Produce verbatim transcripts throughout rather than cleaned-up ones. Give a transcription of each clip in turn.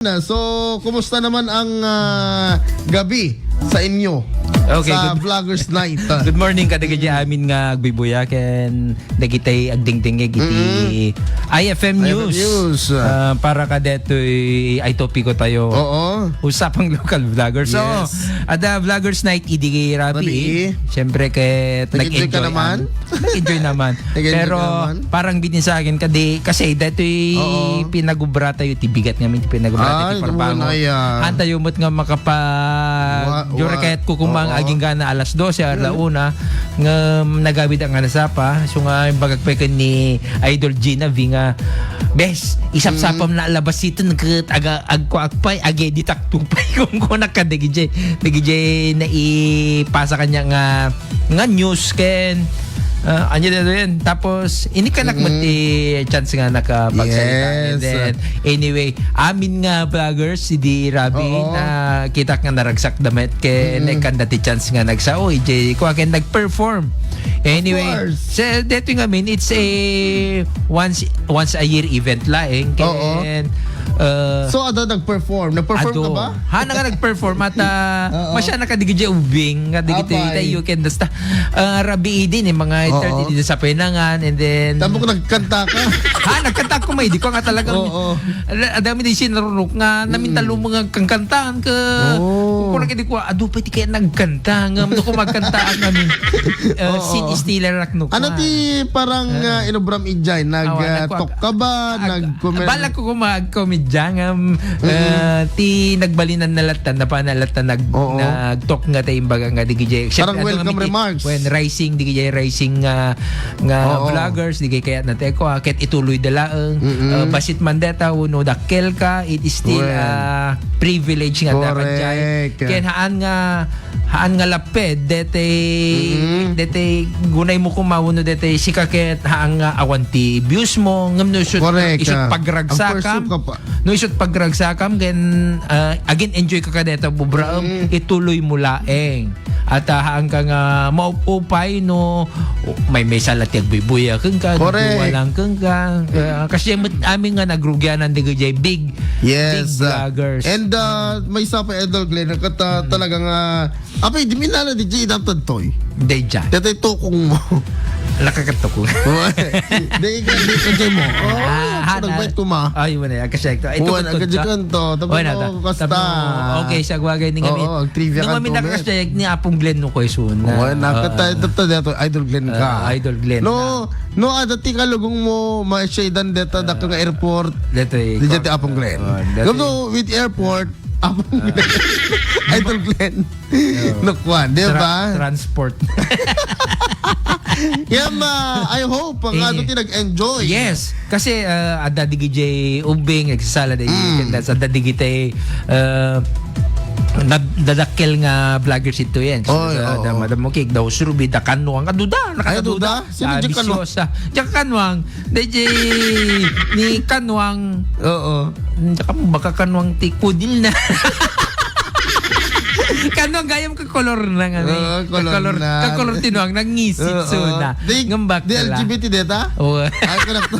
So, kumusta naman ang, ah, gabi sa inyo? Okay, sa good Vloggers Night? Good morning kadagiti amin nga agbibuya ken dagiti agdingdingig iti Mm. I F M I F M News. News. Ah, para kadetoy ay topiko tayo. Oo. Usapang local vlogger. So, Yes. ada Vloggers Night idi Rabi. Rabi. Siyempre, ket Nag-enjoy ka nag-enjoy naman? an-, nag-enjoy naman. Nag-enjoy Pero ka naman? parang bitin sa akin, kadi, kasi detoy Oo. pinagubra tayo, ti bigat nga min ti pinagubra tayo, Ah, ti parbangon. Ay, ah. Haan tayo met nga makapa-, Wa-, jura wa-, kayat ko kumang oo. aging gana alas dose, ala Mm. una, nga nagawid ang anasapa. So nga, bagak pa ken ni Idol Gina V nga, "Bes, isapsapam Mm. na labas ito, nagkat-, aga-, agkuak pay, ageditak tupay," kung kunak ka, dagijay, dagijay naipasa kanya nga nga news ken, ah, anya dito yan. Tapos, inikanak mo Mm-mm. ti chance nga nakapagsalita. And Yes. then, anyway, amin nga vloggers, si Di Rabi, Oo. na kita nga naragsak damit, ken Mm-mm. naikanda ti chance nga nagsao, ijay, kua ken nag-perform. Anyway, Of course. sa, dito nga min, it's a once, once a year event laeng, Oo. ken, uh, So, ada nag-perform? Nag-perform ka Ado. ba? Hana nga nag-perform at, ah, Oo. masya na kadigi jay ubing nga digi Apay. tayo, you can basta, ah, rabii din, eh, mga Oo. thirty din sa penangan, and then Tambok nagkanta ka? Ha, nagkanta ko, may di ko nga talagang Oo. Ala, adami din sinarurok nga namin Mm. talo mga kangkantaan ka. Oo. Kung kurang hindi ko, adu pa ti kaya nagkanta nga, ano ko magkanta ang amin. Uh, Oo. Scene stealer ak no Ano ka. ti parang, Ah. ah, inubram ijay? Nag, Awa, ah, nagkuak-, talk ka ba? ag-, Nag-, balak ko kung mag-comedy nga, um, Mm. ah, ti nagbalinan na latan, na pa na latan, nag-, Oo. nag-talk nga tayo, imbaga nga, di kaya, Parang syempre, ano welcome nga, remarks. When rising, di kaya rising nga, nga Oo. vloggers, di kaya kaya na tayo, ah, kahit ituloy da laeng, Mm-mm. ah, basit man deta, uno dakkel ka, it is still, Well. ah, privilege nga dapat jay. Correct. Kaya haan nga, haan nga laped, dete, Mm-mm. dete, gunay mo kumaw no dete, sika ket haan nga awan ti views mo, ngem no isut, Correct, isut ah. pagragsakam, Ang pursuit ka pa. no isut pagragsakam, ken, ah, again, enjoy ka kadeta, bubraem, Mm. ituloy mo laeng. At, ah, haan ka nga maup-upay no, may, may sala ti agbuybuya kenka, Correct. duduwa lang kenka. Ah, kasi met amin nga nagrugianan di jay big, Yes, big ah. vloggers. And, ah, may isa pa, Idol Glenn, kat, ah, Mm. talaga nga, apay, di minala di jay idaptan toy. Di jay. Detoy tukong mo. Nakakatukong. Di ka, di ka jay mo. Oh, Ah, so hana. nagbait ko ma. Ay, wala, kasi ito. Ay, Wala, tukod-tukod agad ka. ka to. Tapos Wala, ako, ta-, kasta. tapos, okay, siya, wagay ni Oo, kami. ang trivia Nung ka kami to, nakakasya, ni Apong Glenn no question na. Wala, Ah, kata, ito, ito, ito, Idol Glenn ka. ah, Idol Glenn No, na. no, ada ti kalugong mo, ma-, siya idan deta, Ah, dakkel nga airport. dito, eh, Di dyan ti kor-, Apong Glenn. ah, dito, Glenn, eh. no, with airport, Apong Ah. Glenn. Idol Glenn. Oo. No, kwan, di Tra-, ba? transport. Yan, ma, I hope, ang Eh, ano, ti nag-enjoy. yes. Kasi, ah, adda digi jay ubing, nagsasala da Mm. ken that's adda digi tay, ah, nad-, dadakkel nga vloggers ito yan. So, Oy, da, oo. da, Madam Mukik, da Usrubi, da Kanwang, aduda, Ay, nakaduda. aduda? Sino Ah, di Kanwang? Bisyosa. Di Kanwang, di jay ni Kanwang. Oo. Hmm, tsaka baka Kanwang ti kudil na. Kanwang gayam ka kolor na nga ni. Oo, kolor Kakolor, na. kakolor ti nuang, nangisit Oo. so na. Di, Ngambak di ka la. L G B T deta? Oo. Ay, correct.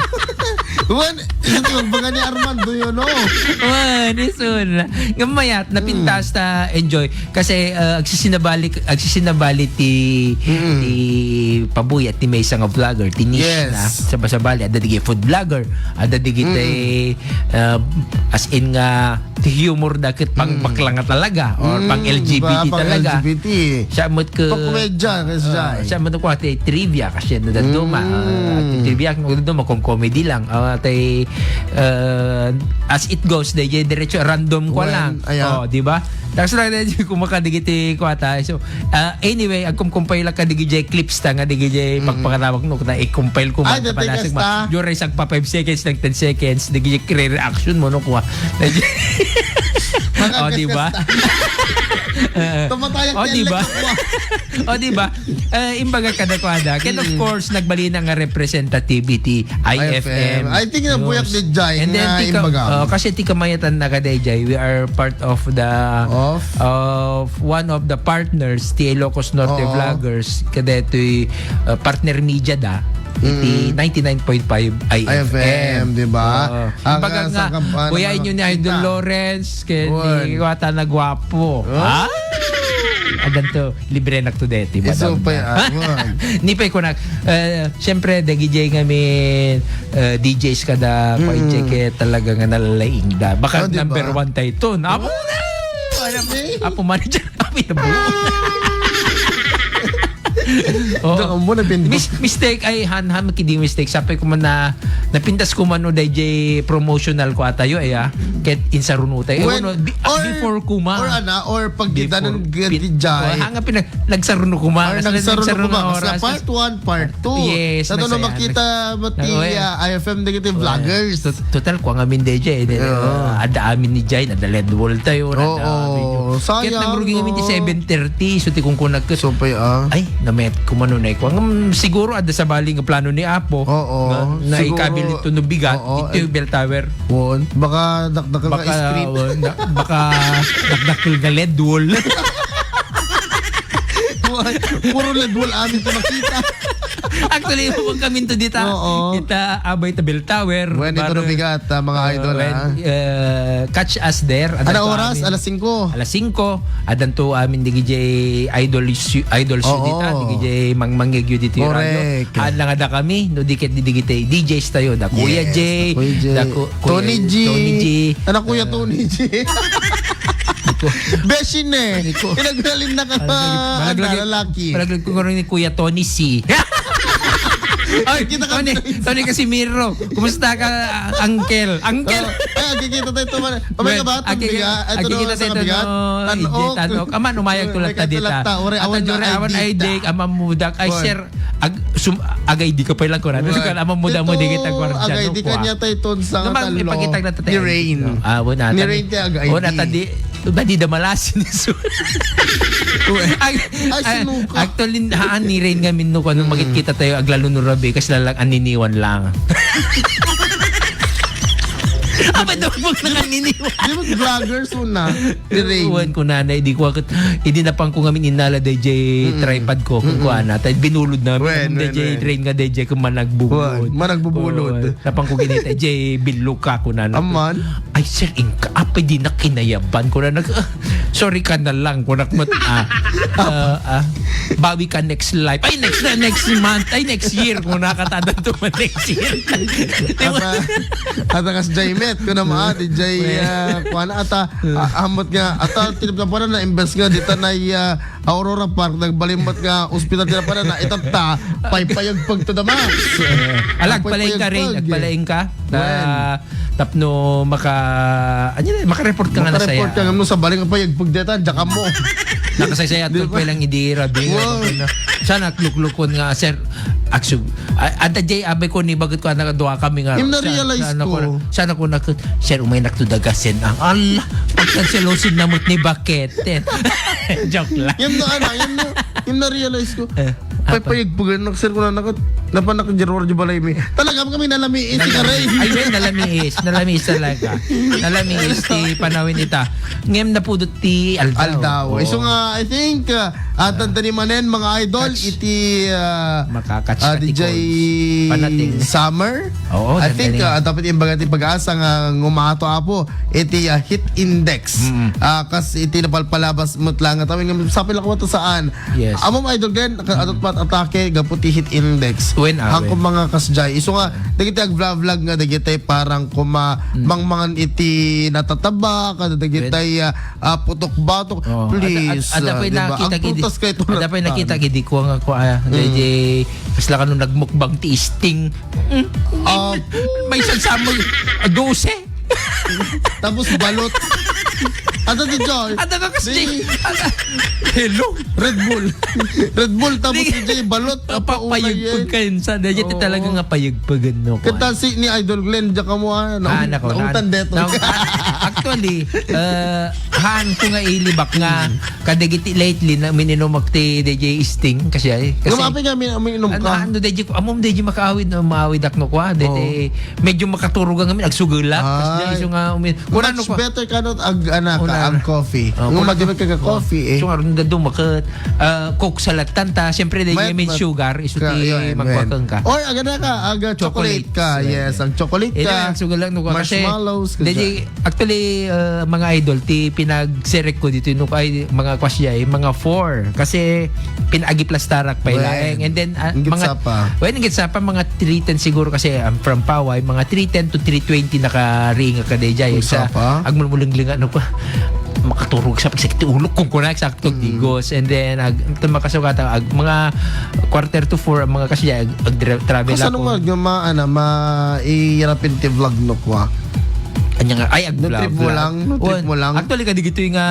Wan, ito yung baga ni Armando yun, oh. Wan, iso na. Ngamayat, napintas Hmm. ta, enjoy. Kasi, ah, agsisinabali, agsisinabali ti, Mm. ti pabuya, ti maysa nga vlogger, ti niche Yes. na. Sabasabali, adda digi food vlogger, adda digi Mm. ti, ah, as in nga, ti humor da ket pang Mm. bakla nga talaga or Mm, pang L G B T ba, pang talaga. L G B T. Siya met ke, Pang komedya, kasi ah, siya. siya met ko ati trivia kasi na daduma. Mm. Ah, ati trivia kung daduma kung comedy lang. Ah, ati, ah, as it goes, di, di, diretso random ko Wen, lang. aya. Oh, di ba? Tapos lang na yung kumakadigiti ko ata. So, ah, anyway, agkumkumpay lang ka digi jay clips ta nga digi jay Mm. pagpakarawag no, na i-compile ko Ay, man, dati kapanasig kasta. ma-, Joray, sagpa five seconds, nag ten seconds, digi jay kre-reaction mo, no, kuha. Mga Oh, di ba? kasta. Tumatayang Oh, di ba? telex ako. Oh, di ba? Eh, imbaga kada kuha da. Ken of Mm. course, nagbalina nga representativity, I F M. I F M. I think nabuyak News. ni Jai And then, nga tika-, imbaga. oh, kasi ti kamayatan na kadayjay, we are part of the, Of? of one of the partners, ti Ilocos Norte Oo. Vloggers, kadaytoy, uh, partner media da. iti ninety-nine point five I F M, di ba? Oo. Kumbaga nga, kuya inyo ni Idol Lawrence, ken ni Wata na Guapo. Ah? Adanto, libre nak to deti, madam. Ni pay kunak, eh, siyempre, dagijay ngamin, eh, D Js kada kwan, check, eh, talaga nga nalalaing da. Baka number one tayo to. Apo, apo manager. Apo, ito ba? Oh. Diyan mo napindot. Mis-, mistake ay han, han, kidi mistake. Sapay ko man na, napintas ko man no, D J promotional ko atayo, ay, ah. Ket insaruno tayo. When, or, before ko man. Or ana, or pag before, pin-, D J. Oh, hanga pinag-, nagsaruno ko man. Or nagsaruno ko man. Kasi part one, part two. Yes, ano makita mo ti, ah, I F M dagiti vloggers. Total, kua ngamin D J, eh. Oo. Adda amin ni Jai, adda lead wall tayo, adda amin. Oo, sayang, no? Ket nagrugi ngamin ti seven thirty, so ti kunkunag ket, ay, namet ko man unay ko. Ngem, siguro adda sabali nga plano ni Apo nga naikabil ito no bigat, iti bell tower. Baka dakdakkel nga script. Baka dakdakkel nga lead wall. Puro lead wall amin ti makita. Actually, ibabaga kami to dita. Oo. Ita, abay, ta bell tower. Wen, ito bigat, ah, mga idol, ah. Catch us there. Ano oras? Alas singko. Alas singko. Adanto amin di D J Idol, Idol Show dita, di D J Mang Mangyagyo dito yung radyo. Correct. Haan lang ada kami, no, di ket di, di kita D Js tayo. Da Kuya J, da Ku-, Kuya Tony G. Tony G. Ano, Kuya Tony G? Beshi ne. Pinagbalin na ka. Malaglag, malaglag ko ni Kuya Tony C. Ay, Tony, Tony Casimiro. Kumusta ka, ah, uncle? Uncle! Oh, ay, agkikita tayo ito. Pamay ka ba? Agkikita tayo ito, no, Tanok. Aman, umayag tulak ta dita. Awan ID, aman mudak. Ay, sir, ag-, sum-, ag-ID ka pa lang ko na. Aman muda mo, di kita gwardiya, no? Ag-ID ka niya tayo ito sa Tanok. Ipakita na tayo. Ni Rain. Ah, wala. Ni Rain ti ag-ID. Wala, ta di, Ba, di da malas ni Su-, Ay, actually, haan ni Rain ngamin no, kung ano, magkita tayo, aglalo no rabi, kasi lalang aniniwan lang. Aba, daw mo nang aniniwan. Di ba vloggers una? Ni Rain. Ewan ko, nanay, di ko akit, hindi na pang ko ngamin inala, D J tripod ko, kung kuha na, tayo binulod na, D J Rain nga, D J kung managbubulod. Managbubulod. Napang ko ginita, D J Biluka ko na. Aman? Ay, sir, inka, apay di na kinayaban ko na nag-, ah, sorry ka na lang, kunak met, ah, ah, ah, bawi ka next life. Ay, next na, next month. Ay, next year, kung nakatadan to man next year. Ata, ata kas Jaimet, ko na maa, di Jai, ah, kuan ata, ah, amot nga, ata, tinipnapan na, imbes nga, di ta na, ah, Aurora Park, nagbalimot nga ospital ti napanan na, itatta, paypayagpag to the max. Alag, palaing ka rin, agpalaing ka. Tapno maka, ano yun, makareport ka nga na saya. Makareport ka nga no, sa baling payagpag deta, diyan ka mo. Nakasaysay at pwede lang idira, di ba? Sana luklukon nga, sir, aksyon. Anta, Jay, abay ko ni bagat ko, anak, dua kami nga. Yung na-realize ko. Sana ko na, sir, umay nakto dagasen ang, Allah, pagkanselosin namot ni Baket. Joke lang. Yung na, ano, yung na, yung na-realize ko. Eh, pay-, apa? Payagpagan, nak-, sir, ko na nakat-, napanak, Gerard, di balay mi. Talaga kami nalamiis, si Karay. Ay, well, nalamiis. Nalamiis talaga. Nalamiis ti panawin ita. Ngem napudot ti aldaw. Aldaw. Oh. So nga, I think, uh, at ang tanimanen, mga idol, iti, uh, makakatch uh, D J Panating. Summer. Oo, I think, uh, dapat yung baga ti pag-asa nga ngumato, apo, iti, ah, heat index. Mm. Ah, kas iti napalpalabas met lang nga tawen nga sapay lang ko saan. Yes. Amo, Idol Glenn, ka-, adot pat atake gapu ti heat index. When, ah, hangko when? Mga kasjay. Isu nga, dagiti agvlog-vlog nga dagiti parang kuma-, mm, mangmangan iti natataba, kada dagiti, when? Ah, ah, putok-batok. Oh, please, ada, ada, ada ah, pa'y diba? Nakita, ang prutas kay ito ada pa'y nakita, gidi ko nga, ko, ah, mm, dagiti, kasla kano nagmukbang ti Sting. Mm. Ah, may sansamang, ah, dose. Tapos balot. Ada ti Joy. Ada ka kasi. Di. Ada. Hello. Red Bull. Red Bull, tapos di. Di Joy, balot. Apa, papauna payagpag yan. Kayo sa, dahil yan. Oo. Talaga nga payagpagan, no? Kanta si ni Idol Glenn, diyan ka mo, ah, ah, nako, nautan na, deto. Na, actually, uh, Haan ko nga ilibak nga kadagiti lately na mininumak ti D J Sting kasi ay. Kasi Ngam apay nga min- uminom ano, ka? ano, D J ko, amom D J makaawid na maawid ak no kwa. Dete, medyo makaturog ang amin, agsugelak. Kasi Ay. iso nga umin. Kuna ano Much kwa. better ka not ag anak ka, Una ang na. coffee. Oh, Yung kuna- madimit ka ka coffee eh. So, aron da dumaket, ah, Coke sa latan ta. Siyempre, dahil Mayat- may sugar, iso ka- ti yan, magkuha man. ka. Or, aga na ka, aga chocolate, Chocolate. ka. Yes, ang chocolate Ito ka. ang sugal lang, no, kasi, Marshmallows ka dahil, dyan. actually, uh, mga idol, ti pinagserek ko dito, no, ay, mga kwas dyan, eh, mga four. Kasi, pinagiplastarak pa Wen, ilaeng. And then, ah, ang mga, gitsapa. Well, ang gitsapa, mga three ten siguro kasi I'm from Paway, mga three ten to three twenty nakaringa ka day dyan. Ang Sa, sapa? agmulmulingling, ano pa, makaturog sa pagsakit ti ulok kung kuna, eksakto, digos. And then, ag, ito makasukata, ag, mga quarter to four, ang mga kasi, ag, ag, dra- travel Kasano ako. Nga ma, ano, ma, irapin ti vlog no kwa? Anya nga, ay, ag, No bla- trip mo bla- lang? No trip Wan, mo lang? Actually, kadi gitoy nga,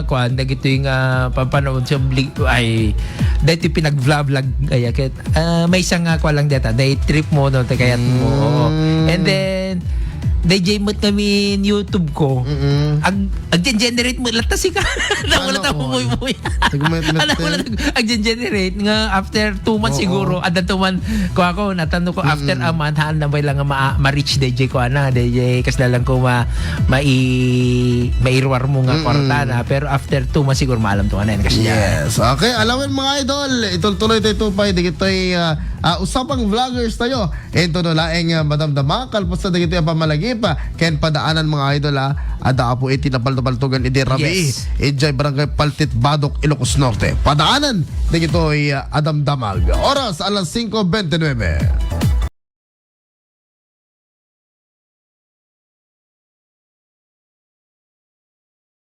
kuan, na gitoy nga, pampanaon sa bli-, ay, dahil pinag-vlog, ay, akit, ah, may isang nga, kuan lang data, dahil trip mo, no, kayat mo, oo. Mm. And then, dahil jay mo't kami in YouTube ko, Mm-mm. ag, ag-generate mo, latas ka. Wala Ano, tamo oh. Muy-muy. Sige, may- may- Ano, wala tamo, ag-generate nga after two months Oo. siguro, ada two months, ko ako, natano ko, after a month, haan na ba lang nga ma- ma-reach D J ko, ana, D J, kas na lang ko ma-, mai-, mairuar mo nga Mm-mm. kwarta na, pero after two months siguro, maalam to, ana, kasi Yes. Okay, alawen mga idol, itultuloy tayo ito pa, dagitoy, ah, ah, usapang vloggers tayo. Ito no laeng, ah, madamdama, kalpasta dagitoy a pamalagip, ah, ken padaanan mga idol, ah, ada apo iti napaltopaltogan idi rabii. Yes. Ijay barangay Paltit Badoc, Ilocos Norte. Padaanan, dagitoy, ah, adamdamag. Oras, alas singko bente nuebe.